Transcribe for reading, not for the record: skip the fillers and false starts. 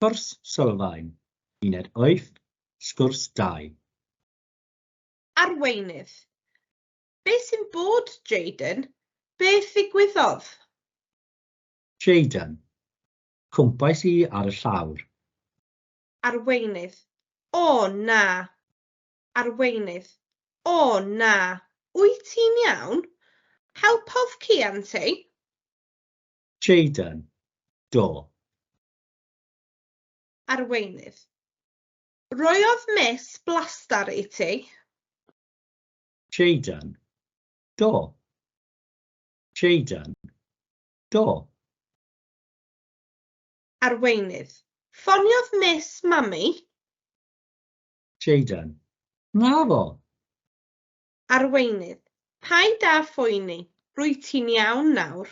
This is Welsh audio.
Cwrs Sylfaen, Uned 8, Sgwrs 2. Arweinydd. Beth sy'n bod, Jayden? Beth ddigwyddodd? Jayden. Cwmpais i ar y llawr. Arweinydd. O, na. Arweinydd. O, na. Wyt ti'n iawn? Helpodd Cian ti? Jayden. Do. Arweinydd. Roiodd Miss blastar i ti? Jayden. Do. Jayden. Do. Arweinydd. Ffoniodd Miss Mami? Jayden. Naddo. Arweinydd. Paid â phoeni, rwyt ti'n iawn nawr.